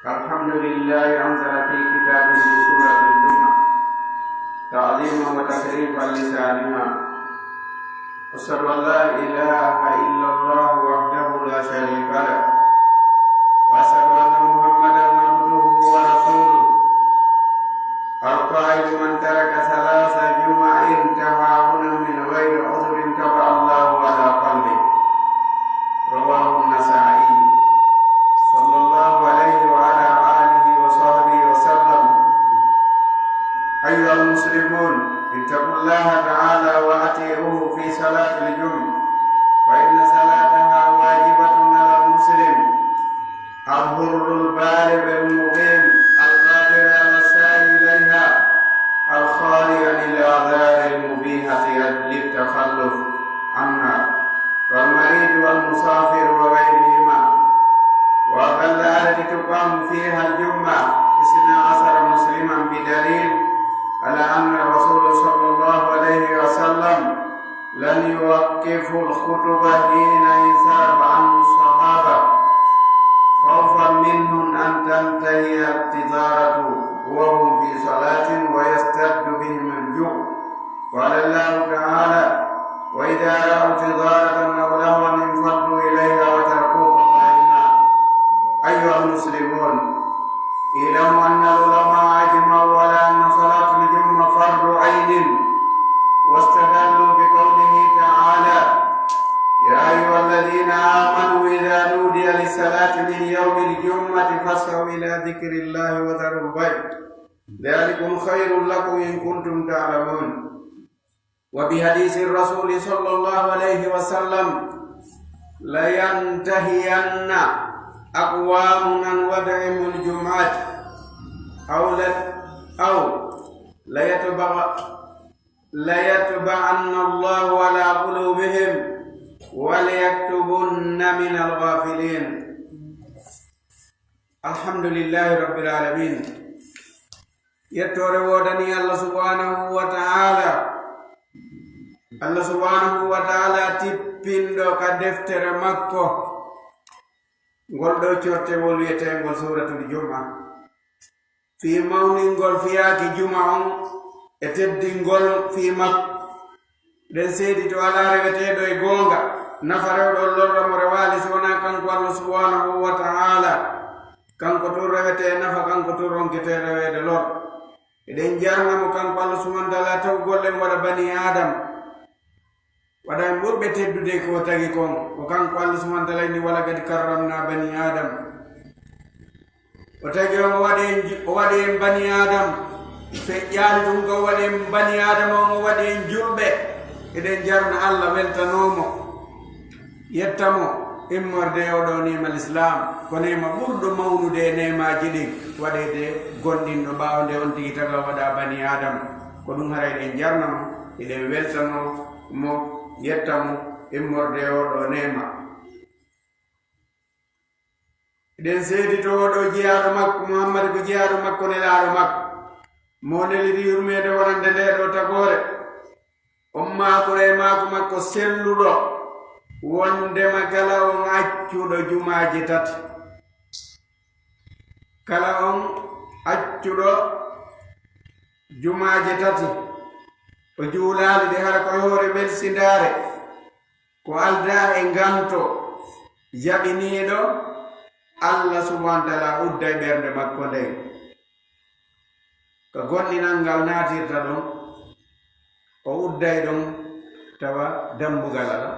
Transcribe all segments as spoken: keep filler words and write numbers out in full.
الحمد لله أنزل في كتابه سورة الجمعة تعظيما وتشريفا لشانها. أشهد أن لا إله إلا الله وحده لا شريك له، وأشهد أن محمدا عبده ورسوله. القائل: من ترك ثلاث جمع تهاونا من غير عذر طبع الله على قلبه. رواه النسائي. صلى الله عليه وعلى آله وصحبه وسلم. أيها المسلمون، اتقوا الله تعالى وأطيعوه في صلاة الجمعة، فإن صلاتها واجبة على المسلم الحر البالغ المقيم القادر على السعي إليها الخالي عن الأعذار المبيحة للتخلف عنها، والمريض والمسافر وغيرهما. وأقل عدد تقام فيها الجمعة اثنا عشر مسلما، بدليل على أن الرسول صلى الله عليه وسلم لم يوقف الخطبة حين انصرف عنه الصحابة، خوفا منهم أن تنتهي التجارة وهم في صلاة ويشتد بهم الجوع. قال الله تعالى: وإذا رأوا تجارة أو لهوا انفضوا إليها وتركوك قائما. أيها المسلمون، اعلموا أن العلماء أجمعوا على أن صلاة الجمعة فرض عين، واستدلوا بقوله تعالى: يا أيها الذين آمنوا إذا نودي للصلاة من يوم الجمعة فاسعوا إلى ذكر الله وذروا البيع، ذلكم خير لكم إن كنتم تعلمون. وبحديث الرسول صلى الله عليه وسلم: لينتهين أقوام عن ودعهم الجمعة، أو ل-، أو ليتبع-، ليتبعن الله على قلوبهم وليكتبن من الغافلين. الحمد لله رب العالمين. Yettoore woodani Allah subhanahu wa ta'ala. Allah subhanahu wa ta'ala tippinɗo ka deftere makko, ngol ɗo cortewol wi'eteengol Suuratul Jum'a. Fii mawningol fiyaaki juma on e teddingol fii makko. Ɗen seedi to alaa reweteeɗo e goonga, nafa rewɗo on lorra mo rewaali si wonaa kanko Allah subhanahu wa ta'ala. Kanko tun rewetee nafa, kanko tun ronketee reweede lor. Eɗen jarna mo kanko Allah subhanahu wa ta'ala taw gollen waɗa bani Adam. Waɗa en ɓurɓe teddude ko tagi kon. Ko kanko Allah subhanahu wa ta'ala inni: "Wa laqad karramna bani Adam." O tagi on, o waɗi en ju-, o waɗi en bani Adam. Feƴƴaali tun ko o waɗi en bani Adam on, o waɗi en julɓe. Eɗen jarna Allah, weltanoo mo, yetta mo, immorde e oo ɗoo neema Lislaam. Ko neema ɓurɗo mawnude e neemaaji ɗin, waɗeede gomɗinɗo ɓaawo nde on tigi taga waɗa bani Adam. Ko ɗum haray eɗen jarna mo, eɗen weltanoo mo, yetta mo, immorde e oo ɗoo neema. Eɗen seedi to oo ɗoo jiyaaɗo makko, Muhammad ko jiyaaɗo makko, nelaaɗo makko, mo o neliri yurmeende wonande ndee ɗoo tagoore. On maakora e maaku makko selluɗo, wondema kala on accuɗo jumaaje tati, kala on accuɗo jumaaje tati, o juulaali ɗe, hara ko e hoore welsindaare, ko aldaa e nganto jaɓiniiɗo, Allah subhanahu wa ta'ala udday ɓernde makko nden. Ko gomɗinal ngal naatirta ɗon, o udday ɗon tawa dambugal alaa.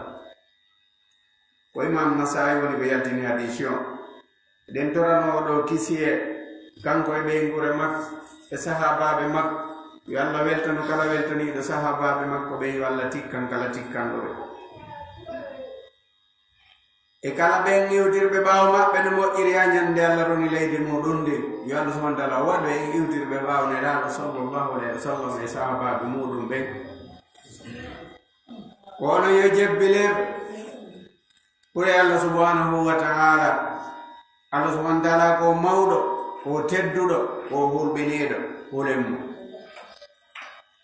Ko Imam Nasaa'i woni ko yaltini hadiisi on. Eɗen torano oo ɗoo kisiyee, kanko e ɓeynguure makko, e sahaabaaɓe makko. Yo Allah weltanu kala weltaniiɗo sahaabaaɓe makko ɓen, yo Allah tikkan kala tikkanɗo ɓe. E kala ɓen iwtirɓe ɓaawo maɓɓe no moƴƴiri haa ñande Allah roni leydi muɗum ndin. Yo Allah subhanahu wa ta'ala waɗu en iwtirɓe ɓaawo Nelaaɗo sallallahu alayhi wa sallam e sahaabaaɓe muɗum ɓen. Kono yo jebbilir ɓure Allah subhanahu wa ta'ala. Allah subhanahu wa ta'ala ko mawɗo, ko tedduɗo, ko hulɓiniiɗo, hulen mo.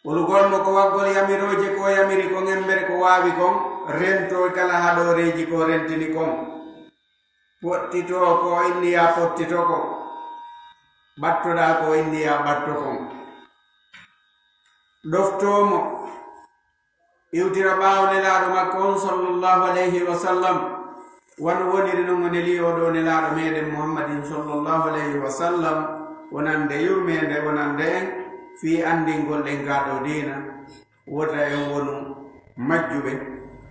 Hulugol mo ko waggol yamirooje ko yamiri kon, embere ko waawi kon, rentoo kala haɗooreeji ko rentini kon. Pottitoo ko o inni yaa pottito kon. ɓattoɗaa ko o inni yaa ɓatto kon. Ɗoftoo mo, iwtira ɓaawo Nelaaɗo makko on, sallallahu alayhi wa sallam, wano woniri non o nelii oo ɗoo Nelaaɗo meɗen Muhammadin, sallallahu alayhi wa sallam, wonande yurmeende, wonande en, fii anndingol ɗen kaa ɗoo diina. Wota en wonu majjuɓe,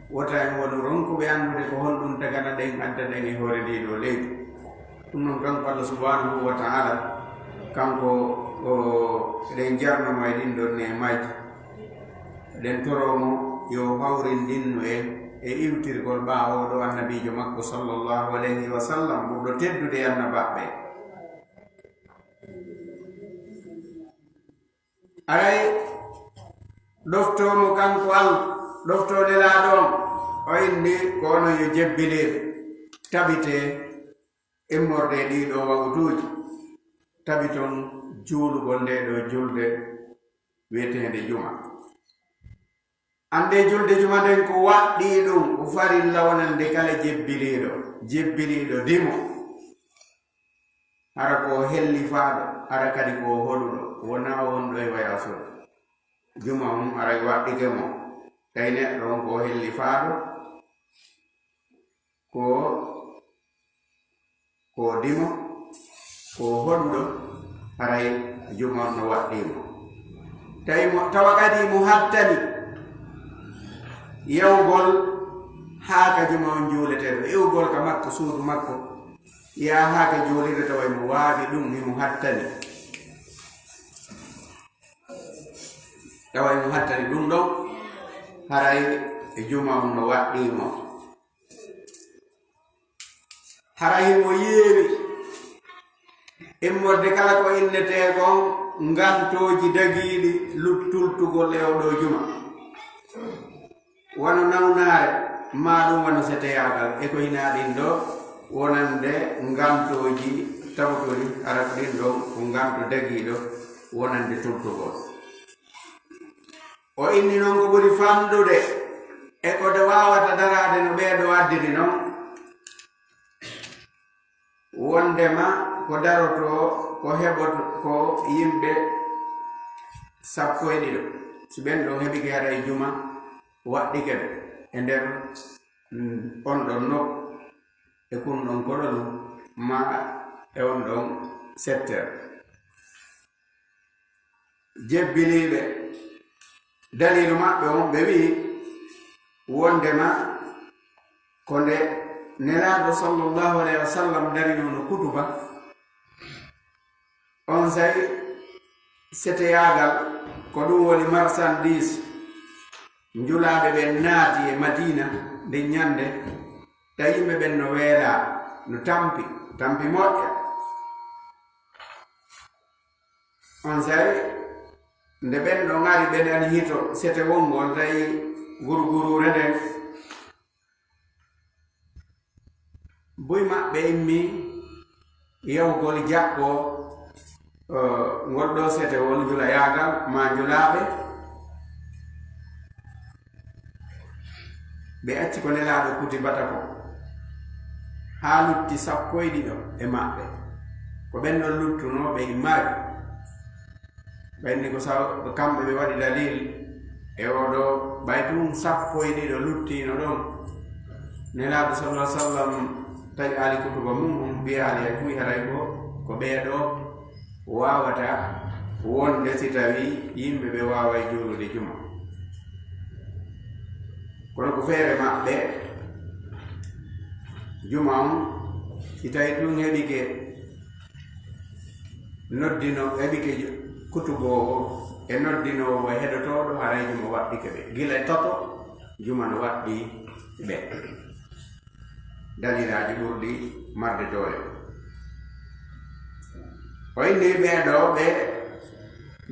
wota en wonu ronkuɓe anndude ko honɗum tagana ɗen, adda ɗen e hoore ndii ɗoo leydi. Ɗum noon, kanko Allah subhanahu wa ta'ala, kanko o, eɗen jarno mo e ɗin ɗon neemaaji. Eɗen toroo mo yo hawrindinnu en e iwtirgol ɓaawo ɗo annabiijo makko, sallallahu alayhi wa sallam, ɓurɗo teddude e annabaaɓe. Aray, ɗoftoo mo kanko Alla, ɗoftoo Nelaaɗo on, o inni ko onon yo jebbilir, tabitee immorde e ɗii ɗoo waqtuuji, tabiton juulugol ndee ɗoo julde wi'eteende juma. Anndee julde juma nden ko waɗɗii ɗum, ko farilla wonande kala jebbiliiɗo, jebbiliiɗo dimo. Hara ko hellifaaɗo, hara kadi ko hoɗuɗo, wonaa wonɗo e wayasol. Juma on haray waɗɗike mo. Tawi neɗɗo on ko hellifaaɗo, ko, ko dimo, ko hoɗuɗo, haray juma on no waɗɗii mo. Tawi mo, tawa kadi mo hattani yawgol haa ka juma on juuletee ɗo, iwgol ka makko, suudu makko, yaa haa ka juulirde, tawa mo waawi ɗum, himo hattani. Tawa mo hattani ɗum ɗon, haray e juma on no waɗɗii mo. Haray himo yeewi immorde kala ko innetee kon ngantooji dagiiɗi lut-, tultugol e oo ɗoo juma. Wano nawnaare, maa ɗum wano seteyaagal, e ko hinaa ɗin ɗoo, wonande ngantooji tawtuɗi, hara ko ɗin ɗon ko nganto dagiiɗo wonande tultugol. O inni non ko ɓuri fanɗude e ko de waawata daraade no ɓee ɗoo addiri non, wondema ko darotoo, ko heɓoto ko yimɓe sappo e ɗiɗo. Si ɓen ɗon heɓike hara e juma, waɗɗike ɓe e nder, mm, on ɗon nokku, e kun ɗon koɗolu, maa e on ɗon secteur. Jebbiliiɓe, daliilu maɓɓe on, ɓe wi'i wondema ko nde Nelaaɗo sallallahu alayhi wa sallam darinoo no kutuba, onsay seteyaagal, ko ɗum woni marchandise, njulaaɓe ɓen naati e Madiina nden ñande, tawi yimɓe ɓen no weelaa, no tampi, tampi moƴƴa. Onsay, nde ɓen ɗon ari, ɓe nani hito setewol ngol, tawi gurguruure nden. Buy maɓɓe immi yawgol jaɓɓo, eh, ngol ɗoo setewol njulayaagal, maa njulaaɓe. Ɓe acci ko Nelaaɗo kutibata ko, haa lutti sappo e ɗiɗo e maɓɓe. Ko ɓen ɗon luttunoo, ɓe immaaki. Ɓen ni ko saw-, ko kamɓe ɓe waɗi dalil e oo ɗoo, ɓay tun sappo e ɗiɗo luttiino ɗon. Nelaaɗo sallallahu alaihi wasallam taƴaali kutuba mum, on mbiyaali hay buy haray ko, ko ɓee ɗoo waawata wonde si tawii yimɓe ɓe waaway juulude juma. Kono ko feere maɓɓe, juma on, si tawii ɗum heɓike noddino-, heɓike ju-, kutuboowo e noddinoowo e heɗotooɗo, haray juma waɗɗike ɓe. Gila e tato, juma no waɗɗi ɓe. Dalilaaji ɓurɗi marde doole. O inni ɓee ɗoo, ɓe,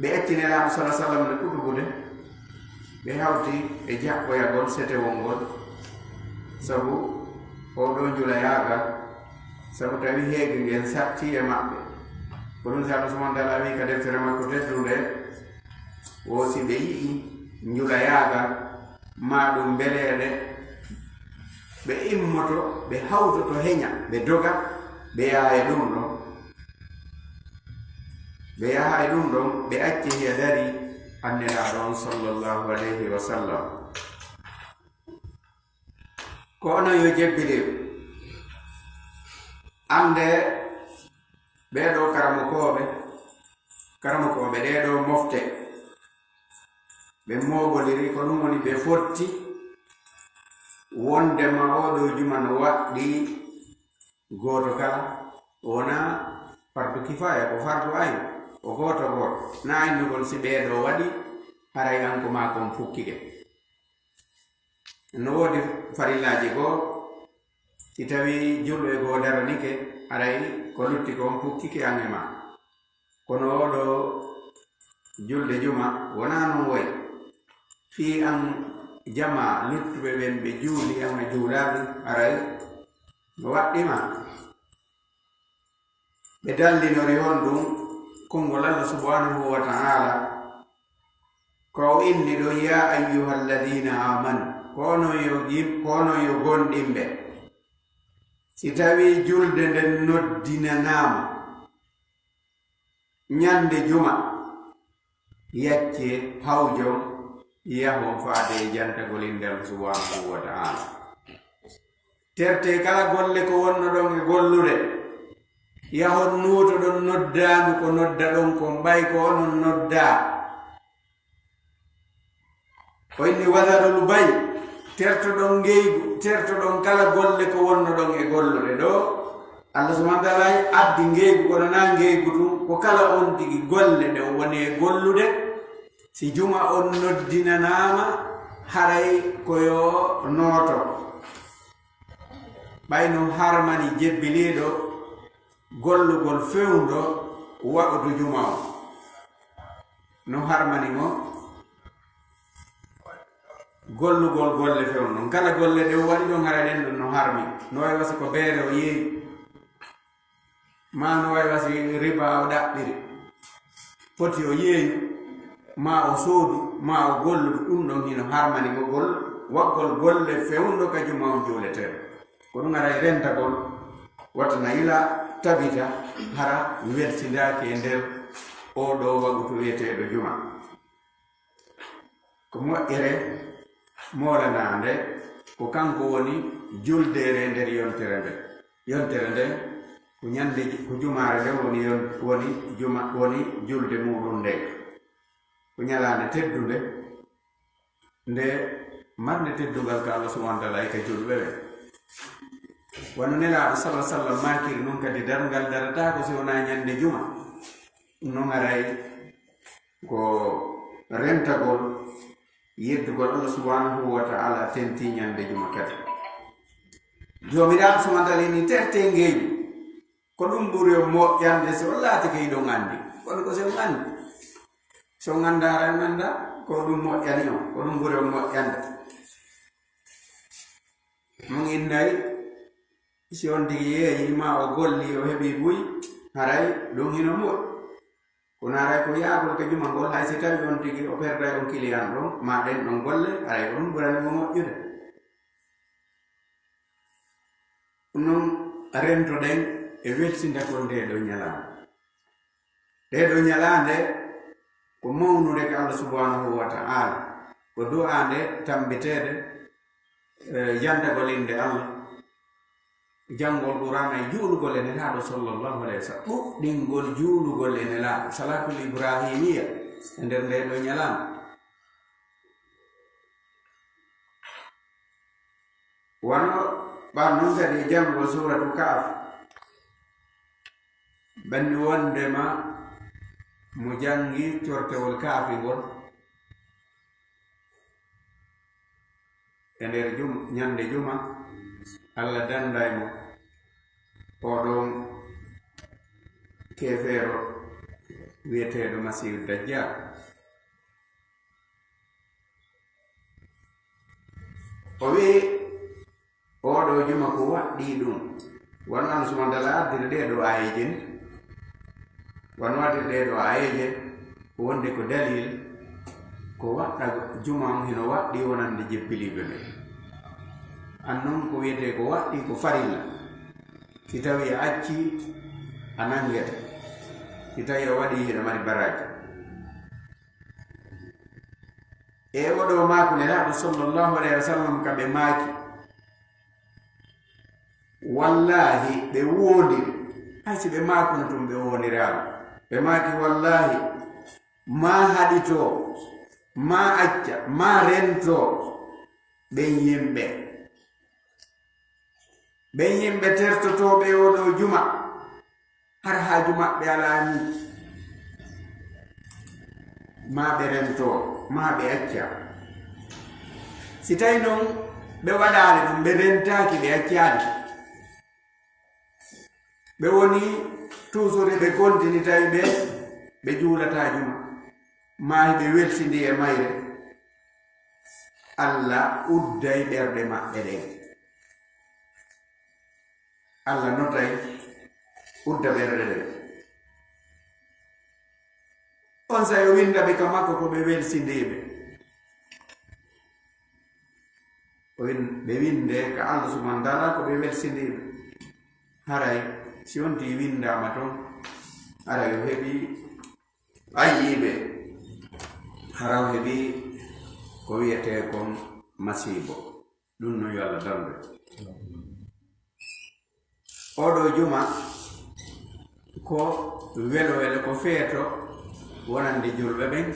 ɓe acci Nelaaɗo sallallahu alaihi wasallam nde kutubude, ɓe hawti e jaɓɓoyagol setewol ngol, sabu oo ɗoo njulayaagal, sabu tawi heege ngen satti e maɓɓe. Ko ɗum si Allah subhanahu wa ta'ala wi'i ka deftere makko teddunde, wo si ɓe yi'i njulayaagal, maa ɗum mbeleeɗe, ɓe immoto, ɓe hawtoto heña, ɓe doga, ɓe yaha e ɗum ɗon. Ɓe yaha e ɗum ɗon, ɓe acci hiya dari Anniraaɗo on, sallallahu alayhi wa sallam. Ko onon yo jebbilir. Annde ɓee ɗoo karamokooɓe, karamokooɓe ɗee ɗoo mofte, ɓe mooɓondiri, ko ɗum woni ɓe fotti wondema oo ɗoo juma no waɗɗii gooto kala, o wonaa fardu kifaaya, ko fardu ayn, ko gooto gooto. Na ayndugol si ɓee ɗoo waɗi, haray an ko maa kon fukkike. No woodi farillaaji goo, si tawii julɓe goo daranike, haray ko lutti kon fukkike an e maa. Kono oo ɗoo julde juma wonaa non wayi. Fii an jamaa luttuɓe ɓen ɓe juuli, an a juulaali, haray no waɗɗii ma. Ɓe dallinori honɗum? Konngol Allah subhanahu wa ta'ala, ko o inni ɗon, "Ya ayyuhalladhina amanu," ko onon yo yim-, ko onon yo gomɗinɓe. Si tawii julde nden noddinanaama ñande juma, yaccee, hawjon, yahon faade e jantagol innde Allah subhanahu wa ta'ala. Tertee kala golle ko wonnoɗon e gollude. Yahon nuutoɗon noddaandu ko noddaɗon kon, ɓay ko onon noddaa. O inni, "Wadharul bay'." Tertoɗon ngeygu, tertoɗon kala golle ko wonnoɗon e gollude ɗoo. Allah subhanahu wa ta'ala addi ngeygu, kono naa ngeygu tun, ko kala on tigi golle ɗe o woni e gollude. Si juma on noddinanaama, haray ko yo nooto. Ɓay no harmani jebbiliiɗo gollugol fewndo wa'udu juma on. No harmani mo gollugol golle fewndo. Kala golle ɗe o waɗi ɗon, haray ɗen ɗon no harmi. No wayi wasi ko beere o yeeyi, maa no wayi wasi riba o ɗaɓɓiri. Foti o yeeyu, maa o soodu, maa o golludu, ɗum ɗon hino harmani mo gol-, waɗgol golle fewndo ka juma on juuleteeɗo. Ko ɗum ara e rentagol, wata na yila tabita, hara welsindaaki e nder oo ɗoo wagutu wi'eteeɗo juma. Ko moƴƴere moolanaande, ko kanko woni juldeere e nder yontere nde. Yontere nde, ko ñande ju-, ko jumaare nde woni yon-, woni juma, woni julde muuɗum nde. Ko ñalaande teddunde, nde marnde teddungal ka Allah subhanahu wa ta'ala e ka julɓe ɓe. Wano Nelaaɗo sallallahu alaihi wasallam maakiri non kadi, darngal darataako si wonaa ñande juma. Ɗum non aray ko rentagol yeddugol Allah subhanahu wa ta'ala tenti ñande juma kadi. Joomiraaɗo subhanahu wa ta'ala ni terte ngeeñu. Ko ɗum ɓuri on moƴƴande si on laatike hiɗon anndi. Kono ko si on anndi. Si on anndaa, haray on anndaa ko ɗum moƴƴani on. Ko ɗum ɓuri on moƴƴande. Mon innday, si on tigi yeeyi ma o golli, o heɓi buy, haray ɗum hino moƴƴi. Kono haray ko yaagol ka juma ngol, hay si tawi on tigi o perday on kiliyan ɗon, ma ɗen ɗon golle, haray ko ɗum ɓurani mo moƴƴude. Ɗum non rentoɗen e welsindagol ndee ɗoo ñalaande. Ndee ɗoo ñalaande ko mawnude ka Allah subhanahu wa ta'ala, ko du'aande tambiteede, eh, jantagol innde Allah, janngol Qur'aana e juulugol e Nelaaɗo sallallahu alaihi wasallam, ɗuɗɗingol juulugol e Nelaaɗo, salatul ibrahimiyya, e nder ndee ɗoo ñalaande. Wano ɓan non kadi e janngugol suuratu Kahf, ɓanni wondema mo janngi cortewol Kahfi ngol e nder jum-, ñande juma, Allah dannday mo oo ɗon keefeero wi'eteeɗo Masiihu Dajjal. O wi'i, oo ɗoo juma ko waɗɗii ɗum. Wano Allah subhanahu wa ta'ala addiri ɗee ɗoo aayeeje ni. Wano addiri ɗee ɗoo aayeeje, ko wonde ko dalil, ko waɗɗa juma on hino waɗɗii wonande jebbiliiɓe ɓe. An non ko wi'etee ko waɗɗii ko farilla. Si tawii a accii, a nanngete. Si tawi o waɗi, hiɗa mari baraji. E oɗo maaku, Nelaaɗo sallallahu alayhi wa sallam ka ɓe maaki, wallahi, ɓe woondiri. Hay si ɓe maakuno tun, ɓe woondiraama. Ɓe maaki, wallahi, maa haɗitoo, maa acca, maa rentoo ɓen yimɓe. Ɓen yimɓe tertotooɓe oɗo juma, har haaju maɓɓe alaa ni, maa ɓe rentoo, maa ɓe acca. Si tawi non ɓe waɗaali ɗum, ɓe rentaaki, ɓe accaali, ɓe woni toujours ɓe kontini, tawi ɓe, ɓe juulataa juma, maa hiɓe welsindi e mayre, Alla udday ɓerɗe maɓɓe ɗen. Alla notay udda ɓerɗe ɗen. Onsay o winda ɓe ka makko ko ɓe welsindiiɓe. O win-, ɓe winde ka Alla subhanahu wa taala ko ɓe welsindiiɓe. Haray si on tii windaama ton, haray o heɓi ayyiiɓe, hara o heɓi ko wiyetee kon masiibo. Ɗum non yo Alla darnu. Oɗo juma ko welo welo, ko feeto wonande julɓe ɓen.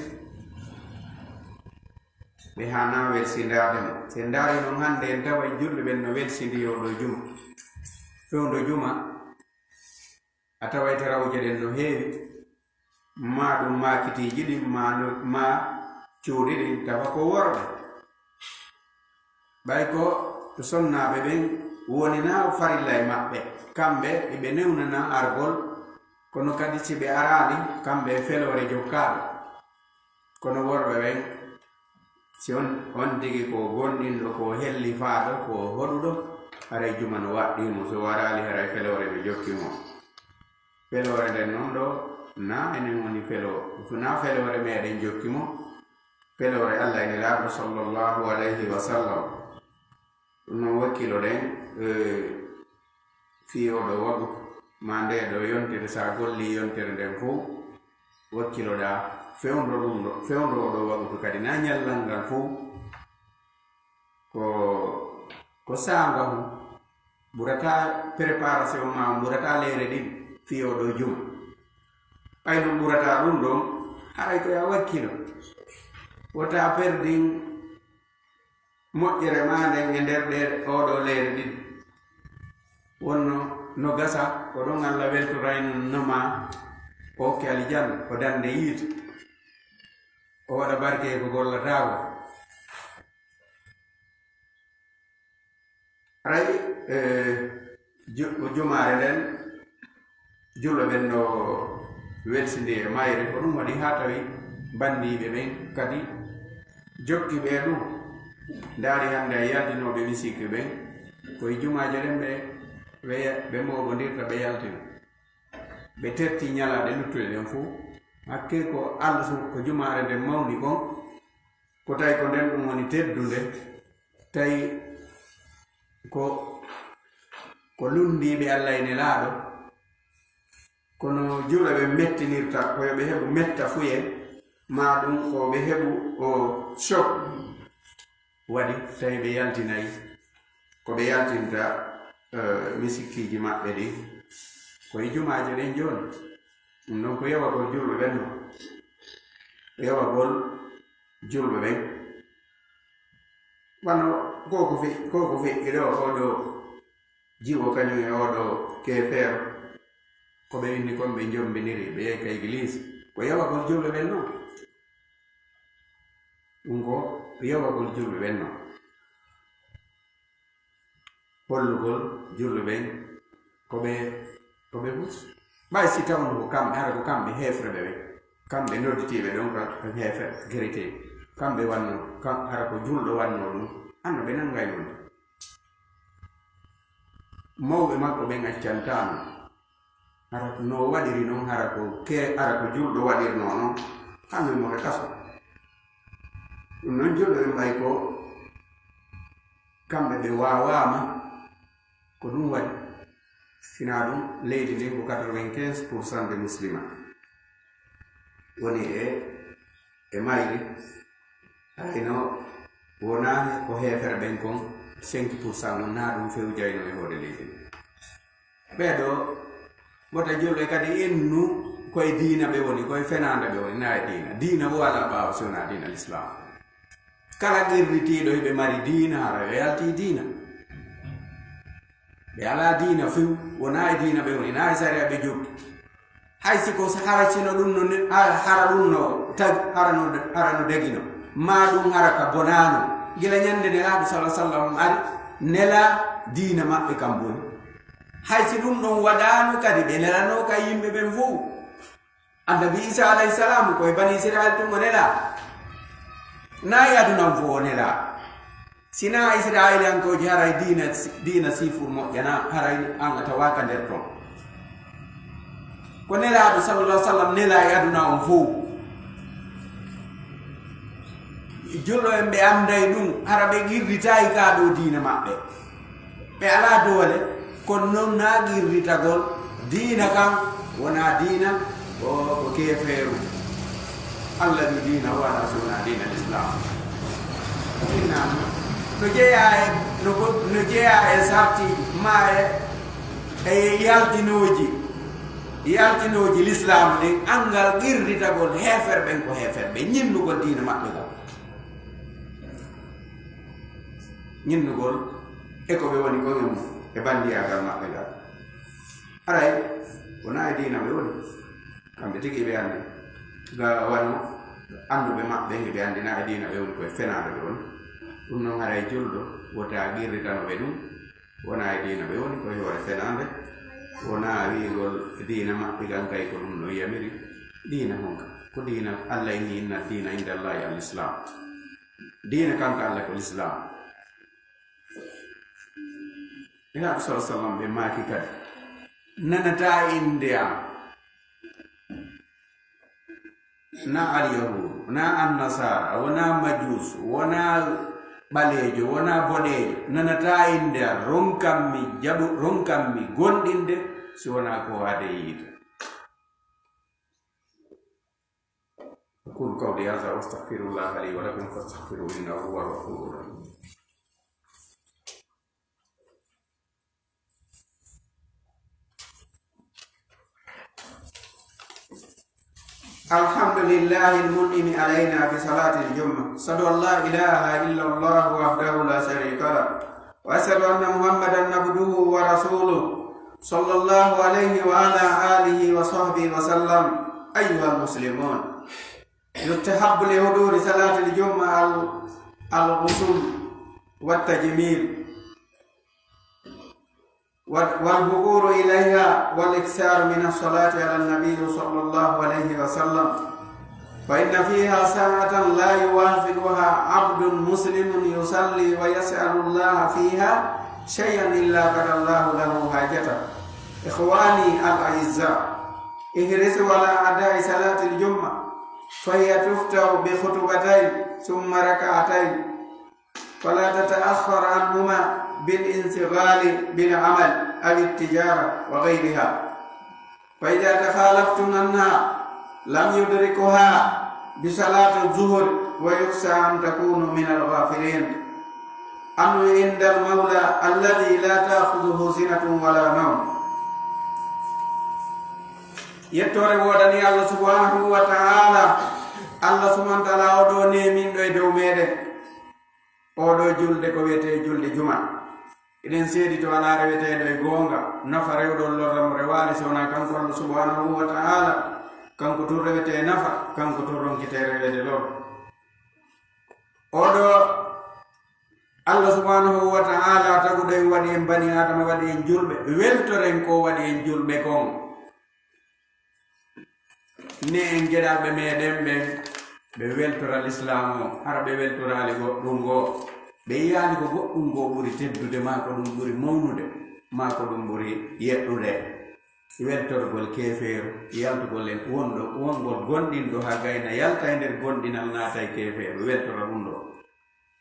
Ɓe haanaa welsindaade mo. Si en ndaari non hannde, en taway julɓe ɓen no welsindii oɗo juma. Fewndo juma, a taway tarawuje ɗen no heewi, maa ɗum maakitiiji ɗin, maa no, maa cuuɗi ɗin, tawa ko worɓe. Ɓay ko sonnaaɓe ɓen woni na farilla e maɓɓe, kamɓe eɓe newnana argol, kono kadi si ɓe araali, kamɓe e feloore jokkaaɓe. Kono worɓe ɓen, si on, on tigi ko gomɗinɗo, ko hellifaaɗo, ko hoɗuɗo, haray juma no waɗɗii mo, so waraali haray feloore ɓe jokki mo. Feloore nden non ɗo, na enen woni felo-, na feloore meɗen jokki mo, feloore Alla e Nelaaɗo sallallahu alayhi wa sallam. Ɗum non wakkiloɗen, eh, fii oɗo waɗu, maa nde ɗo yontere, sa golli yontere nden fow, wakkiloɗaa fewndo ɗum ɗo, fewndo oɗo waɗu kadi, na ñallal ngal fow. Ko, ko saanga hu, ɓurata préparation ma, ɓurata leere ɗiɗi fii oɗo juma. Ɓay ɗum ɓurata ɗum ɗon, haray ko ya wakkilo. Wota perdin moƴƴere maa nden e nder ɗee oɗo leere ɗiɗi. Wonno no gasa, ko ɗon Alla weltorayno ma, o okke alijanna, o dande yiite, o waɗa barke e ko gollataako. Haray, eh, ju-, jumaare nden, julɓe ɓen no welsindii e mayre. Ko ɗum waɗi haa tawi banndiiɓe ɓen kadi jokki ɓe ɗum. Ndaari hannde a yaltinooɓe misikke ɓen, ko e jumaaje ɗen ɓe, ɓe, ɓe mooɓondirta, ɓe yaltina. Ɓe terti ñalaaɗe luttuɗe ɗen fow. Hakke ko Alla su-, ko jumaare nden mawni kon, ko tawi ko nden ɗum woni teddunde, tawi ko, ko lunndiiɓe Alla e Nelaaɗo, kono julɓe ɓe mettinirta, ko yo ɓe heɓu metta fuye, maa ɗum ko ɓe heɓu o choc. Waɗi tawi ɓe yaltinay ko ɓe yaltinta, eh, misikkiiji maɓɓe ɗin. Ko e jumaaje ɗen jooni. Ɗum ɗon ko yawagol julɓe ɓen non. Yawagol julɓe ɓen. Wano ko ko fe-, ko ko feƴƴi ɗo, oɗo jiwo kañum e oɗo keefeero. Ko ɓe inni kon ɓe jombiniri, ɓe yehi ka église. Ko yawagol julɓe ɓen non. Ɗum ko yawagol julɓe ɓen non. Hollugol julɓe ɓen ko ɓe, ko ɓe ɓuri. Ɓay si tawno ko kamɓe, hara ko kamɓe heefreɓe ɓen, kamɓe nodditiiɓe ɗon ka, ka heefe-, chrétien, kamɓe wanno, kam-, hara ko julɗo wanno ɗum, anno ɓe nanngay ɗum. Mawɓe makko ɓen accantaano. Hara no waɗiri non, hara ko ke-, hara ko julɗo waɗirnoo non, hano mo ka kaso. Ɗum non julɓe ɓen ɓay ko kamɓe ɓe waawaama, ko ɗum waɗi. Sinaa ɗum, leydi ndin ko quatre-vingt-quinze pour cent de musulman. woni e, e mayri, hayno wonaa ko heefere ɓen kon, cinq pour cent on, naa ɗum fewjayno e hoore leydi. Ɓee ɗoo, wota julɓe kadi innu koye diina ɓe woni, koye fenaande ɓe woni, naa e diina. Diina o alaa ɓaawo si wonaa diina Lislaam. Kala qirritiiɗo hiɓe mari diina, hara ɓe yalti diina. Ɓe alaa diina few, wonaa e diina ɓe woni, naa e sariya ɓe jokki. Hay si ko, hara sino ɗum no ne-, hara, hara ɗum no tag-, hara no, hara no dagino. Maa ɗum hara ka bonaano. Gila ñande Nelaaɗo sallallaahu alayhi wa sallam ari, nelaa diina maɓɓe kam boni. Hay si ɗum ɗon waɗaano kadi, ɓe nelanoo ka yimɓe ɓen fow. Annabi Iisaa alayhi salaam, ko e Bani Israayil tun o nelaa. Naa e aduna on fow o nelaa. Si naa Israayiliyankooji, haray diina, diina sifur moƴƴanaa, haray an a tawaaka nder ton. Ko Nelaaɗo sallallaahu alayhi wa sallam nelaa e aduna on fow. Julɓe ɓen ɓe annday ɗum, hara ɓe qirritaay kaa ɗoo diina maɓɓe. Ɓe alaa doole, kono non naa qirritagol diina kan, wonaa diina, ko, ko keefeeru. Alla wi diina o alaa si wonaa diina Lislaam. Innaama. No jeyaa e, no ko, no jeyaa e sarti maa e, e yaltinooji, yaltinooji Lislaamu ɗin, anngal qirritagol heeferɓe ɓen ko heeferɓe, ñinnugol diina maɓɓe ngal. Ñinnugol e ko ɓe woni kon e mum, e banndiyaagal maɓɓe ngal. Haray, wonaa e diina ɓe woni. Kamɓe tigi ɓe anndi. Ga wano annduɓe maɓɓe, ɓe anndi naa e diina ɓe woni, ko e fenaande ɓe woni. Ɗum non, haray julɗo wota qirritano ɓe ɗum. Wonaa e diina ɓe woni, ko e hoore fenaande. Wonaa wi'ugol diina maɓɓe kan kay ko ɗum no yamiri. Diina honka? Ko diina Alla inni, inna diina inda Allahi al-Islam. Diina kanka Alla ko Lislaam. Nelaaɗo sallallaahu alayhi wa sallam ɓe maaki kadi, nanataa innde am, naa al-Yahuud, naa an-Nasaara, wonaa Majuus, wonaa ɓaleejo, wonaa boɗeejo, nanataa innde am, ronkan mi jaɓu-, ronkan mi gomɗinde, si wonaa ko waade e yiite. أقول قولي هذا وأستغفر الله لي ولكم فاستغفروه إنه هو الغفور الرحيم. الحمد لله المنعم علينا بصلاة الجمعة. أشهد أن لا إله إلا الله وحده لا شريك له. وأشهد أن محمدا عبده ورسوله، صلى الله عليه وعلى آله وصحبه وسلم. أيها المسلمون، يستحب لحضور صلاة الجمعة ال-، الغسل والتجميل وال-، والبكور إليها والإكثار من الصلاة على النبي صلى الله عليه وسلم. فإن فيها ساعة لا يوافقها عبد مسلم يصلي ويسأل الله فيها شيئا إلا قضى الله له حاجته. إخواني الأعزاء، احرصوا على أداء صلاة الجمعة، فهي تفتح بخطبتين ثم ركعتين، فلا تتأخر عنهما بالانشغال بالعمل أو التجارة وغيرها. فإذا تخلفتم عنها لم يدركها بصلاة الظهر ويخشى أن تكونوا من الغافلين عنه عند المولى الذي لا تأخذه سنة ولا نوم. Yettoore woodani Allah subhanahu wa ta'ala. Allah subhanahu wa ta'ala o ɗoo neeminɗo e dow meɗen. Oo ɗoo julde ko wiyetee julde juma. Eɗen seedi to alaa reweteeɗo e goonga, nafa rewɗo on lorra mo rewaali si wonaa kanko Allah subhanahu wa ta'ala. Kanko tun rewetee nafa, kanko tun ronkitee reweede lor. Oo ɗoo Allah subhanahu wa ta'ala taguɗo en, waɗi en bani Aadama, waɗi en julɓe, weltoren ko waɗi en julɓe kon. Ne en geɗalɓe meɗen ɓen, ɓe weltora Lislaam o, hara ɓe weltoraali goɗɗum goo, ɓe yiyaali ko goɗɗum goo ɓuri teddude, maa ko ɗum ɓuri mawnude, maa ko ɗum ɓuri yeɗɗude. Weltorgol keefeeru, yaltugol e wonɗo, wongol gomɗinɗo haa gayna, yalta e nder gomɗinal, naata e keefeeru, weltora ɗum ɗoo.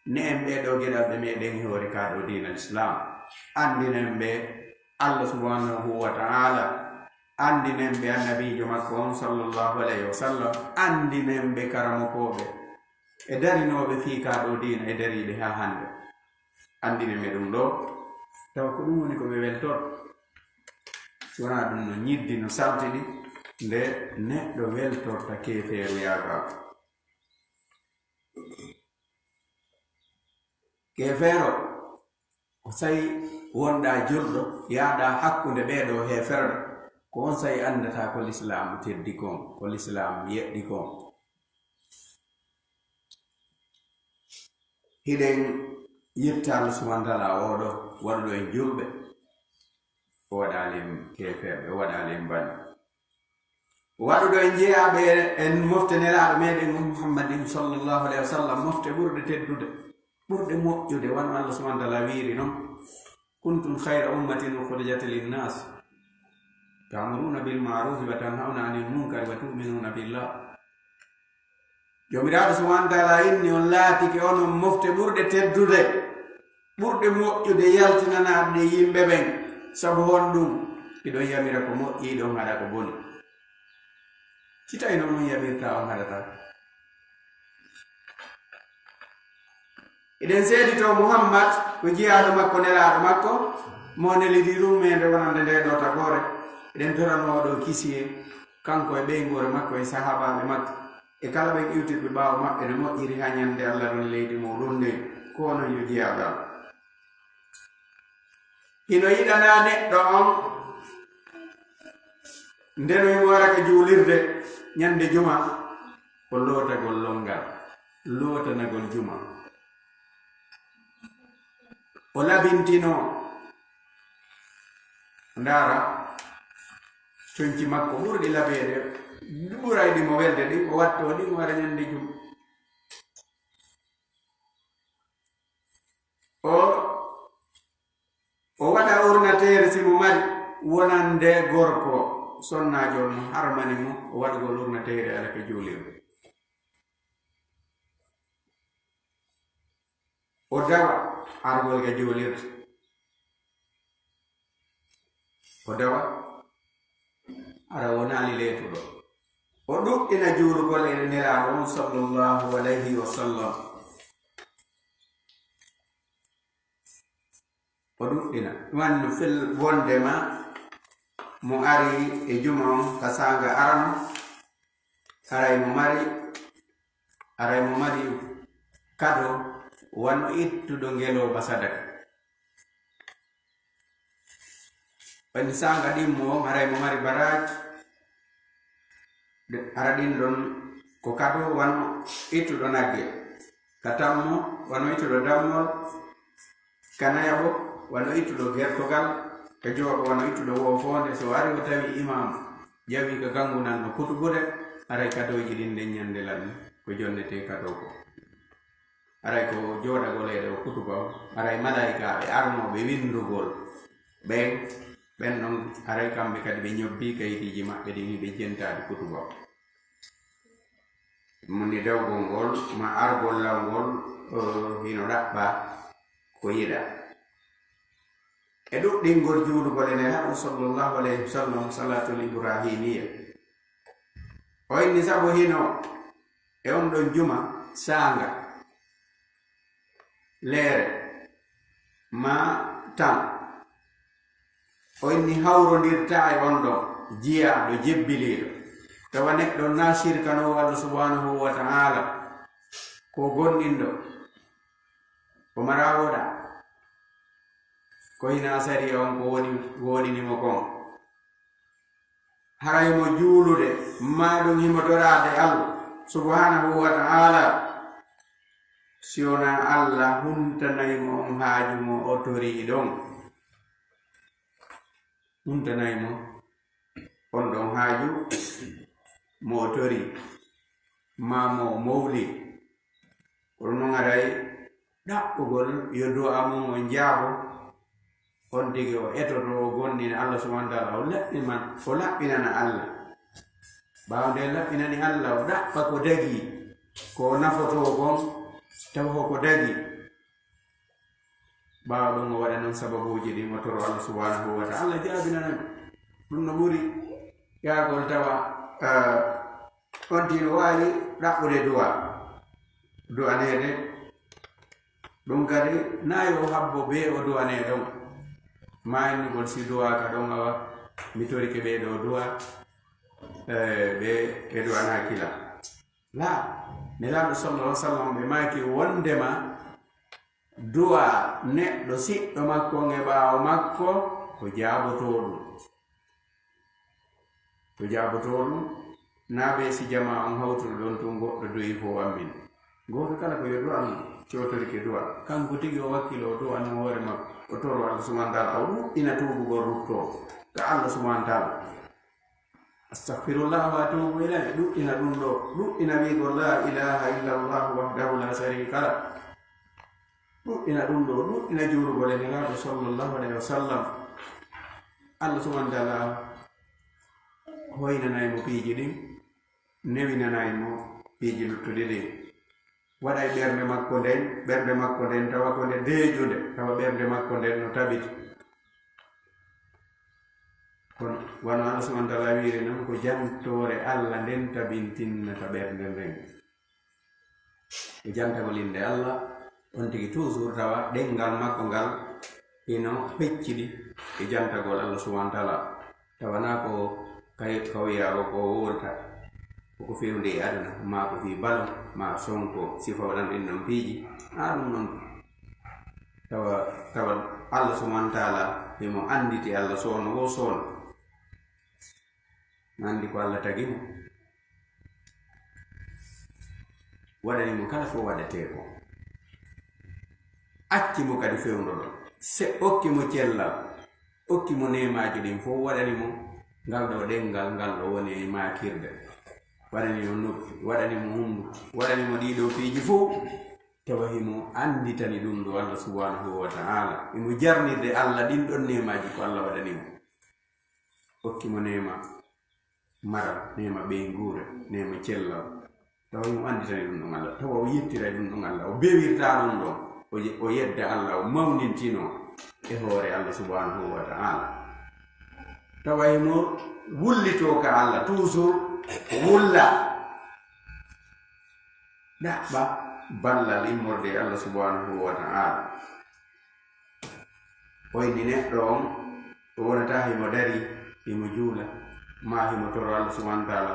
Ne en ɓee ɗoo geɗalɓe meɗen e hoore kaa ɗoo diina Lislaam, anndinen ɓe Allah subhanahu wa ta'ala Anndinen ɓe annabiijo makko on, sallallahu alayhi wa sallam, anndinen ɓe karamokooɓe e darinooɓe fii kaa ɗoo diina e dariiɓe haa hannde. Anndinen ɓe ɗum ɗoo, tawa ko ɗum woni ko ɓe weltorto. Si wanaa ɗum no ñiddi, no saltidi, nde neɗɗo weltorta keefeeru yaago Allah. Keefeero, ko sey wonɗaa julɗo, yahɗaa hakkunde ɓee ɗoo heeferɓe, ko on sey anndataa ko Lislaamu teddi kon, ko Lislaamu yeɗɗi kon. Hiɗen yetta Allah subhaanahu wa ta'aalaa oo ɗoo waɗuɗo en julɓe, o waɗaali en keefeerɓe, o waɗaali en banni. Waɗuɗo en jeyaaɓe en mofte Nelaaɗo meɗen on Muhammadin sallallahu alayhi wa sallam, mofte ɓurɗe teddude, ɓurɗe moƴƴude, wano Allah subhaanahu wa ta'aalaa wiiri non: "Kuntum khayra ummatin ukhrijat linnas ta'muruna bil ma'rufi wa tanhawna anil munkari wa tu'minuna billah." Joomiraaɗo subhaanahu wa ta'aalaa inni on laatike onon mofte ɓurɗe teddude, ɓurɗe moƴƴude, yaltinanaaɗe yimɓe ɓen. Sabu honɗum? Hiɗon yamira ko moƴƴi, hiɗon haɗa ko boni. Si tawi non on yamirtaa, on haɗataa. Eɗen seeditoo Muhammad ko jiyaaɗo makko, nelaaɗo makko, mo neliri ɗum e nde wonande ndee ɗoo tagoore. Eɗen toranoo ɗoo kisiyee, kanko e ɓeynguure makko e sahaabaaɓe makko, e kala ɓen iwtirɓe ɓaawo maɓɓe no moƴƴiri haa ñande Allah ɗon leydi muuɗum ndin, ko onon yo jiyaaɓe Allah. Hino yiɗanaa neɗɗo on, nde no himo wara ka juulirde ñande juma, ko lootagol lonngal, lootanagol juma. O labintinoo, ndaara conci makko ɓurɗi labeede, ɓurayɗi mo welde ɗin, o wattoo ɗin, o wara ñande juma. O, o waɗa urnateere si mo mari, wonande gorko sonnaajo on harmani mo o waɗugol urnateere ara ka juulirde. O dawa argol ka juulirde. O dawa, hara wonaali leetuɗo. O ɗuɗɗina juulugol e Nelaaɗo on, sallallahu alayhi wa sallam. O ɗuɗɗina. Wannu fil wondema mo ari e juma on ka saanga arano, haray mo mari, haray mo mari kado wano ittuɗo ngelooba sadaka. Wani saanga ɗin mo, haray mo mari baraaj, hara ɗin ɗon ko kado wano ittuɗo nagge, ka tammo wano ittuɗo dammol, ka nayaɓo wano ittuɗo gertogal, ka jowaɓo wano ittuɗo woofoonde. So ari o tawi imaamu jawi ka gangu nan no kutubude, haray kadooji ɗin nden ñande lanni ko jonnetee kadoo ko. Haray ko jooɗagol e ɗo kutuba on, haray malaa'ikaaɓe arnooɓe winndugol ɓen, ɓen non, haray kamɓe kadi ɓe ñobbii kayitiiji maɓɓe ɗin, hiɓe jentaade kutuba on. Ɗum woni dawgol ngol, ma argol law ngol, o, hino ɗaɓɓa ko yiɗaa. E ɗuɗɗingol juulugol e Nelaaɗo sallallahu alayhi wa sallam, salaatul ibrahimiyya. O inni sabu hino e on ɗon juma saanga, leere, ma tan. O inni hawrondirtaa e on ɗon jiyaaɗo, jebbiliiɗo. Tawa neɗɗo na sirkanoowo Allah subhanahu wa ta'ala, ko gonɗinɗo, o maraa woɗa. Ko hinaa sariya on ko woni, ko wonini mo kon. Haray mo juulude, maa ɗum himo toraade Allah subhanahu wa ta'ala, si wonaa Allah huntanay mo on haaju mo o torii ɗon. Huntanay mo on ɗon haaju mo o torii, maa mo o mowli. Kono non haray ɗaɓɓugol yo du'a mum on jaabo, on tigi o etoto, o gonnina Allah subhanahu wa ta'ala, o laɓɓi man, o laɓɓinana Allah. Ɓaawo nde laɓɓinani Allah, o ɗaɓɓa ko dagii, ko o nafotoo kon, tawa ko ko dagii. Ɓaawo ɗum o waɗa non sababuuji ɗin, o toro Allah subhanahu wa ta'ala jaabinana ɗum. Ɗum no ɓuri. Yaagol tawa, eh, on tino waawi ɗaɓɓude du'a, du'aneede. Ɗum kadi, na yo habbo bee o du'anee ɗon. Maayinugol si du'aaka ɗon, awa, mi torike ɓee ɗo du'a, eh, ɓe, ɓe du'anaaki la. La, Nelaaɗo sallallahu alaihi wasallam ɓe maaki wondema du'a neɗɗo siɗɗo makko on e ɓaawo makko ko jaabotooɗum. Ko jaabotooɗum, naa ɓe si jamaa on hawtuɗo ɗon tun goɗɗo doyi fow ammin. Gooto kala ko yo du'a non, si o torike du'a. Kanko tigi o wakkilo o du'a non hoore makko, o toro Allah subhanahu wa ta'ala, o ɗuɗɗina tuubugol ruttoo ka Allah subhanahu wa ta'ala. Astaghfirullah wa atubu ilayh. Ɗuɗɗina ɗum ɗo. Ɗuɗɗina wi'gol la ilaha illallah wahdahu la sharika lah. Ɗuɗɗina ɗum ɗo. Ɗuɗɗina juulugol e Nelaaɗo sallallahu alayhi wa sallam. Allah subhanahu wa ta'ala hoynanay mo piiji ɗin, newinanay mo piiji luttuɗi ɗin. Waɗay ɓernde makko nden, ɓernde makko nden tawa ko nde deeƴunde, tawa ɓernde makko nden no tabiti. Kono wano Allah subhanahu wa ta'ala wiiri non, ko jantoore Allah nden tabintinnata ɓernde nden. E jantagol innde Allah, on tigi toujours tawa ɗemngal makko ngal hino feccidi e jantagol Allah subhanahu wa ta'ala. Tawa na ko kay, kawyaago ko wowlata, ko ko fewndi e aduna, maa ko fii balo, maa sonko, sifa waɗan ɗin ɗon piiji, haa ɗum ɗon. Tawa, tawa Allah subhanahu wa ta'ala, himo annditi Allah soono wo soono. Anndi ko Allah tagi mo. Waɗani mo kala ko waɗetee ko. Acci mo kadi fewndo ɗon. Se okki mo cellal, okki mo neemaaji ɗin fow, waɗani mo ngal ɗo ɗemngal, ngal ɗo woni e maakirde. Waɗani mo noppi, waɗani mo hunnduko, waɗani mo ɗii ɗoo piiji fow. Tawa himo annditani ɗum ɗo Allah subhanahu wa ta'ala. Himo jarnirde Allah ɗin ɗon neemaaji ko Allah waɗani mo. Okki mo neema maral, neema ɓeynguure, neema cellal. Tawa himo annditani ɗum ɗum Allah. Tawa o yettiray ɗum ɗum Allah. O bewirta ɗum ɗon. O ye-, o yedda Allah, o mawnintinoo e hoore Allah subhanahu wa ta'ala. Tawa himo wullitoo ka Allah, toujours wulla. Ɗaɓɓa ballal immorde e Allah subhanahu wa ta'ala. O inni neɗɗo on, o wonata himo dari, himo juula, maa himo toro Allah subhanahu wa ta'ala.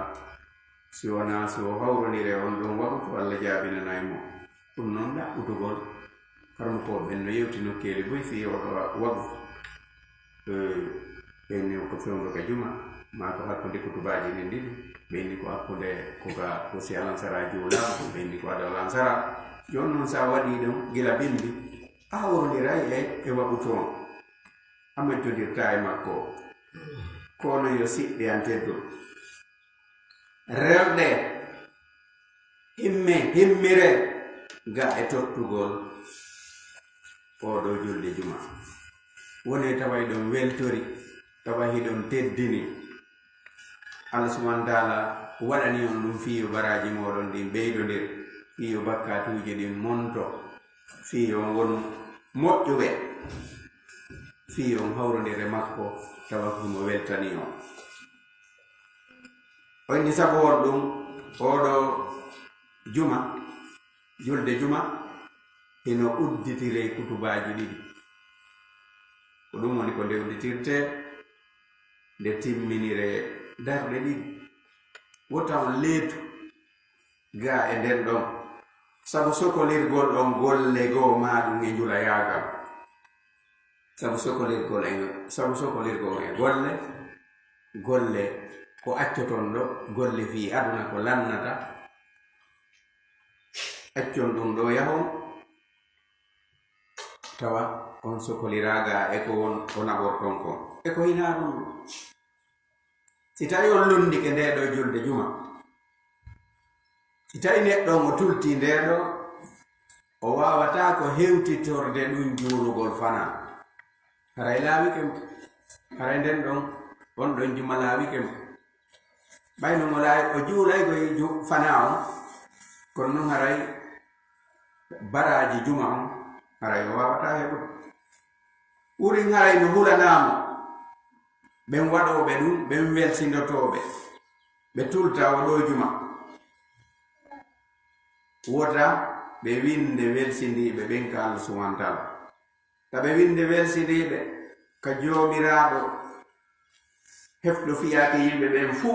Si wonaa si o hawrondire on ɗon waɗu ko Allah jaabinanay mo. Ɗum non ɗaɓɓutugol. Harmukooɓe ɓen no yewti nokkeeli buy fii oɗo wa-, waɗu. Eh, ɓe inni ko fewndo ka juma, maa ko hakkunde kutubaaji ɗin ɗiɗi, ɓe inni ko hakkunde ko ka, ko si alansara juulaama, ɓe inni ko ado alansara. Jooni non sa waɗi ɗum gila bimbi, a hawrondiray e, e waɓutu on. A majjondirta e makko. Kono yo siɓɓe an tedduɗo. Rewɓe, himme, himmire, ga e tottugol oo ɗoo julde juma. Wonee tawa hiɗon weltori, tawa hiɗon teddini. Allah subhanahu wa ta'ala waɗani on ɗum fii yo baraaji mooɗon ɗin ɓeydondir, fii yo bakkaatuuji ɗin monto, fii yo on wonu moƴƴuɓe, fii yo on hawrondir e makko, tawa ko himo weltani on. O inni sabu on ɗum, oo ɗoo juma, julde juma, hino udditiree kutubaaji ɗiɗi. Ko ɗum woni ko nde udditirtee, nde timminiree darɗe ɗiɗi. Wota on leetu ga e nden ɗon. Sabu sokolirgol on golle goo maa ɗum e njulayaagal. Sabu sokolirgol en, sabu sokolirgol en golle, golle ko accoton ɗo, golle fii aduna ko lannata, accon ɗum ɗo yahon, tawa on sokoliraaga e ko won, o naɓorton kon. E ko hinaa ɗum ɗo. Si tawi on londike ndee ɗo julde juma, si tawi neɗɗo on o tultii ndee ɗo, o waawataa ko hewtitorde ɗum juulugol fanaa. Haray laawike mo. Haray nden ɗon, on ɗon juma laawike mo. Ɓay no mo laawi, o juulay ko e ju-, fanaa on, kono non haray baraaji juma on, haray o waawataa heɓude. Wurin haray no hulanaa mo. Ɓen waɗooɓe ɗum, ɓen welsindotooɓe, ɓe tulta o ɗo juma. Wota ɓe winde welsindiiɓe ɓen ka Allah subhanahu wa ta'ala. Ka ɓe winde welsindiiɓe ka Joomiraaɗo hefɗo fiyaake yimɓe ɓen fuu.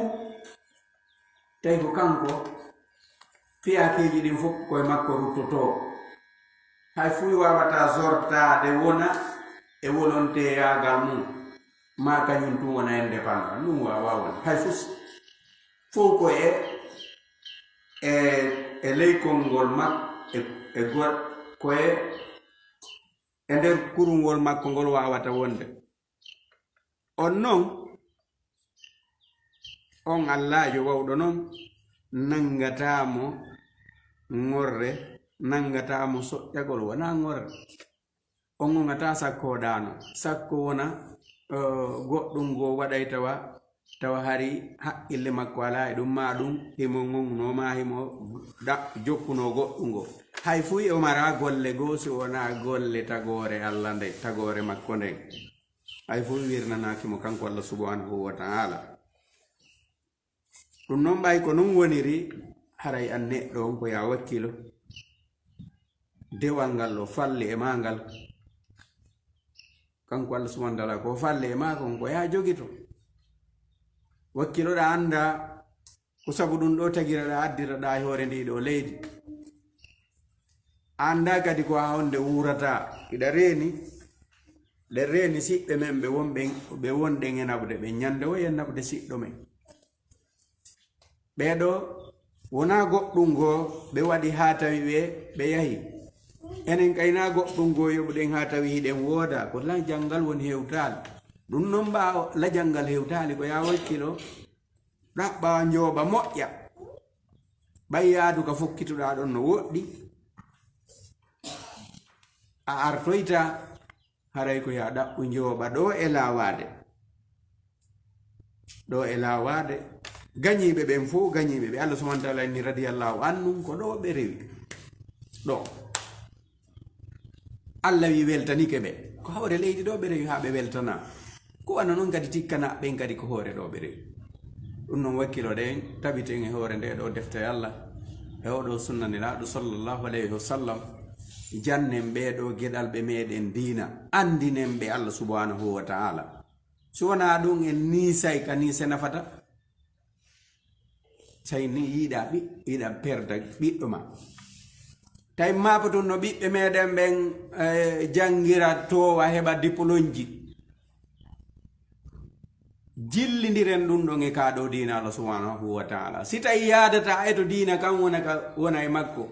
Tawi ko kanko, fiyaakeeji ɗin fof koye makko ruttotoo. Hay fuu waawataa sortaade wona e wolonteyaagal mum, maa kañum tun wona indépendant. Ɗum waawaa won hay fus. Fof ko e, e, e ley konngol mak-, e, e go-, ko e, e nder kurungol makko ngol waawata wonde. On non, on Allaajo wawɗo non, nanngataa mo ŋorre, nanngataa mo soƴƴagol, wonaa ŋorre. On ŋoŋataa sakko o ɗaano, sakko wona, eh, goɗɗum ngo waɗay tawa, tawa hari haqqille makko alaa e ɗum, maa ɗum himo ŋoŋnoo, maa himo da-, jokkunoo goɗɗum ngo. Hay fuu o maraa golle goo, si wonaa golle tagoore Alla nden, tagoore makko nden. Hay fuu wirnanaaki mo kanko Alla subhanahu wa ta'ala. Ɗum non ɓay ko non woniri, haray an neɗɗo on ko yaa wakkilo. Dewal ngal o falli e maa ngal. Kanko Alla subhanahu wa ta'ala ko falli e maa kon ko yaa jogito. Wakkiloɗaa annda ko sabu ɗum ɗo tagiraɗaa addiraɗaa e hoore ndi ɗo leydi. A annda kadi ko haa honde wuurata. Iɗa reeni, ɗen reeni siɓɓe men ɓe wonɓen, ɓe wonɗen e naɓude ɓen. Ñande o yen naɓude siɗɗo men. Ɓee ɗoo wonaa goɗɗum goo ɓe waɗi haa tawi ɓe, ɓe yahi. Enen kay naa goɗɗum goo yoɓuɗen haa tawi hiɗen wooda. Ko lajanngal woni hewtaali. Ɗum non ɓaawo lajanngal hewtaali ko yaa wakkilo, ɗaɓɓa njooɓa moƴƴa. Ɓay yaadu ka fokkituɗaa ɗon no woɗɗi. A artoyta, haray ko yaa ɗaɓɓu njooɓa ɗo e laawaade. Ɗo e laawaade. Gañiiɓe ɓen fof, gañiiɓe ɓe Allah subhanahu wa ta'ala inni radiyallahu anhum, ko ɗo ɓe rewi. Ɗo. Allah wi weltanike ɓe. Ko hawre leydi ɗo ɓe rewi haa ɓe weltana. Ko wano non kadi tikkana ɓen kadi ko hoore ɗo ɓe rewi. Ɗum non wakkilo ɗen, tabiten e hoore nde ɗo defte Allah, e oɗo sunna Nelaaɗo sallallahu alayhi wa sallam. Jannen ɓe ɗo geɗalɓe meɗen diina, andinen ɓe Allah subhanahu wa ta'ala. Si wonaa ɗum en niisay ka niise nafata, say ni yiɗa ɓi-, yiɗa perda ɓiɗɗo ma. Tawi maapo tun no ɓiɓɓe meɗen ɓen, eh, jangira towa heɓa diplômeji. Jillindiren ɗum ɗon e ka ɗo diina Allah subhanahu wa ta'ala. Si tawi yaadata e to diina kan wona ka, wona e makko.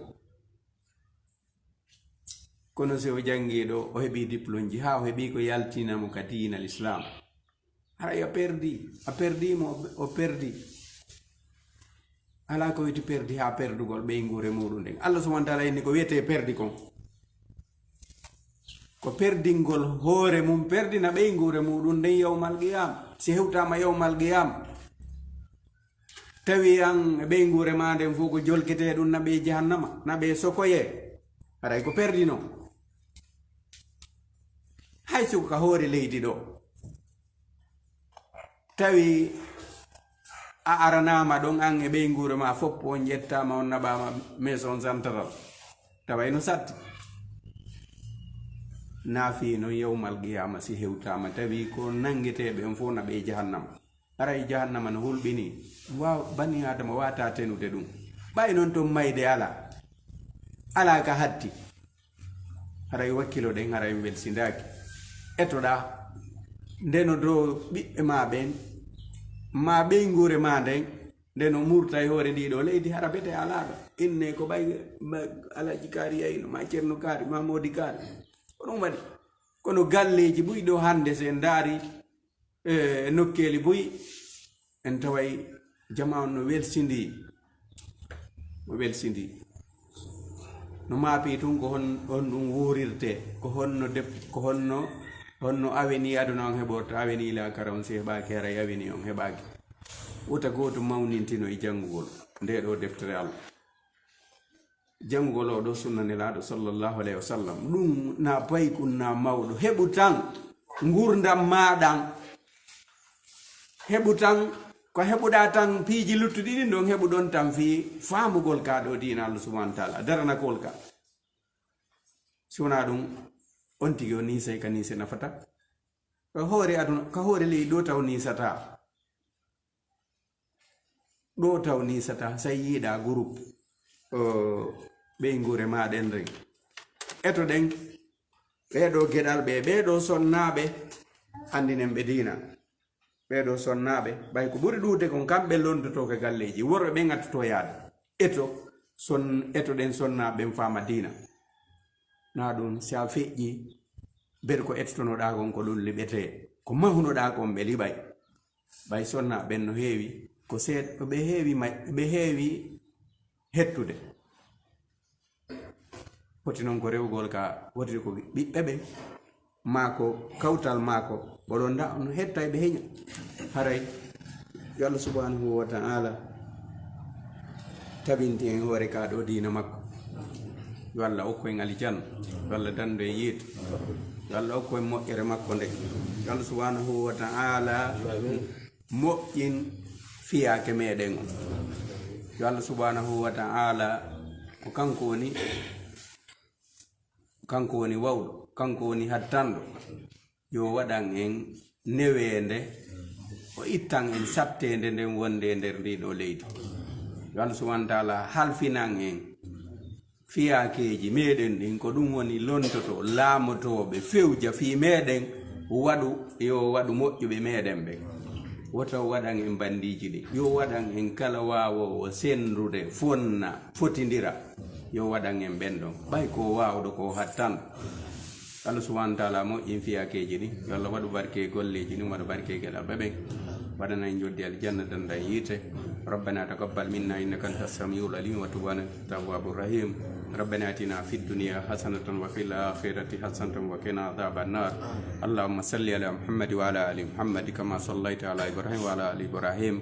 Kono si o janngi ɗo, o heɓi diplômeji, haa o heɓi ko yaltina mo ka diina l'islam. Haray a perdi, a perdi mo, o perdi. Alaa ko witi perdi haa perdugol ɓeynguure muɗum nden. Allah subhanahu wa ta'ala inni ko wiyetee perdi kon. Ko perdingol hoore mum, perdina ɓeynguure muɗum nden yawmal qiyam. Si hewtaama yawmal qiyam, tawi an e ɓeynguure ma nden fof ko jolketee ɗum naɓe jahannama, naɓe sokoye. Haray ko perdino. Hay suka ka hoore leydi ɗo. Tawi a aranaama ɗon an e ɓeynguure ma fof on ƴettaama on naɓaama maison centrale. Tawa eno satti. Naafi noon yawmal qiyama si hewtaama tawi ko nanngeteeɓe on fof naɓe jahannama. Haray jahannama no hulɓini. Waaw, bani Adama waata tenude ɗum. Ɓay noon toon mayde alaa. Alaa ka hatti. Haray wakkilo ɗen, haray welsindaaki. Etoɗaa. Ndeno do ɓiɓɓe ma ɓen, ma ɓeynguure ma nden, ndeno murta e hoore ndi ɗo leydi, hara bete alaaɗo. Inne ko ɓay, ma Alaji Kaari yayno, ma Ceerno Kaari, ma Moodi Kaari. Ko ɗum waɗi. Kono galleeji buy ɗo hannde, si en ndaari, e nokkeeli buy, en taway jama on no welsindii, no welsindii. No maapi tun ko hon, hon ɗum wuurirtee, ko honno dep-, ko honno, honno aweni aduna on heɓorta, aweni laakara on si heɓaaki, haray aweni on heɓaaki. Wota gooto mawnintino e janngugol nde ɗo deftere Allah. Janngugol oo ɗoo sunna Nelaaɗo sallallahu alayhi wa sallam, ɗum na paykun na mawɗo. Heɓu tan ngurndan maaɗan. Heɓu tan, ko heɓuɗaa tan piiji luttuɗi ɗin ɗon, heɓu ɗon tan fii faamugol ka ɗo diina Allah subhanahu wa taala, daranakol ka. Si wonaa ɗum, on tigi o niisay ka niise nafata. Ka hoore aduna, ka hoore leydi ɗo taw niisata. Ɗo taw niisata, say yiiɗa groupe, o, ɓeynguure maaɗen ren. Eto ɗen, ɓee ɗo geɗal ɓe, ɓee ɗo sonnaaɓe, anndinen ɓe diina. Ɓee ɗo sonnaaɓe, ɓay ko ɓuri ɗuuɗude kon, kamɓe londotoo ka galleeji, worɓe ɓen attoto yaade. Eto, son-, eto ɗen sonnaaɓe ɓen faama diina. Na ɗum, si a feƴƴi, ber ko ettotonoɗaa kon ko ɗum liɓetee, ko mahunoɗaa kon ɓe liɓay. Ɓay sonnaaɓe ɓen no heewi, ko seeɗa, ɓe heewi may-, ɓe heewi hettude. Foti noon ko rewgol ka, foti ko ɓiɓɓe ɓe, maa ko kawtal maa ko, oɗon da no hetta e ɓe heña. Haray, yo Allah subhanahu wa ta'ala tabinti en hoore ka ɗo diina makko. Yo Allah okku en aljanna, yo Allah dandu en yiite, yo Allah okku en moƴƴere makko nde. Yo Allah subhanahu wa ta'ala moƴƴin fiyaake meɗen on. Yo Allah subhanahu wa ta'ala ko kanko woni, kanko woni wawɗo, kanko woni hattanɗo. Yo waɗan en neweende, o ittan en satteende nden wonde e nder ndi ɗo leydi. Yo Allah subhanahu wa ta'ala halfinan en fiyaakeeji meɗen ɗin, ko ɗum woni lontoto laamotooɓe fewja fii meɗen, waɗu, yo waɗu moƴƴuɓe meɗen ɓen. Woto waɗan en bandiiji ɗin, yo waɗan en kala waawoowo senndude, fonna, fotindira, yo waɗan en ɓen ɗon. Ɓay ko waawɗo ko hattan. Allah subhanahu wa ta'ala moƴƴin fiyaakeeji ɗin. Yo Allah waɗu barke e golleeji ɗin, waɗu barke e geɗalɓe ɓen. Waɗana en joddi aljanna, danda en yiite. ربنا تقبل منا إنك أنت السميع العليم وتب علينا إنك أنت التواب الرحيم. ربنا آتنا في الدنيا حسنة وفي الآخرة حسنة وقنا عذاب النار. اللهم صل على محمد وعلى آل محمد كما صليت على إبراهيم وعلى آل إبراهيم،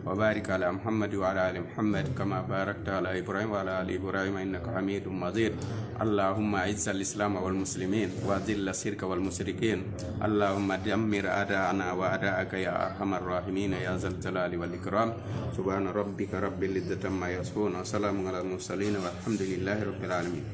وبارك على محمد وعلى آل محمد كما باركت على إبراهيم وعلى آل إبراهيم إنك حميد مجيد. اللهم أعز الإسلام والمسلمين وأذل الشرك والمشركين. اللهم دمر أعداءنا وأعداءك يا أرحم الراحمين يا ذا الجلال والإكرام. سبحان ربك رب العزة عما يصفون وسلام على المرسلين والحمد لله رب العالمين.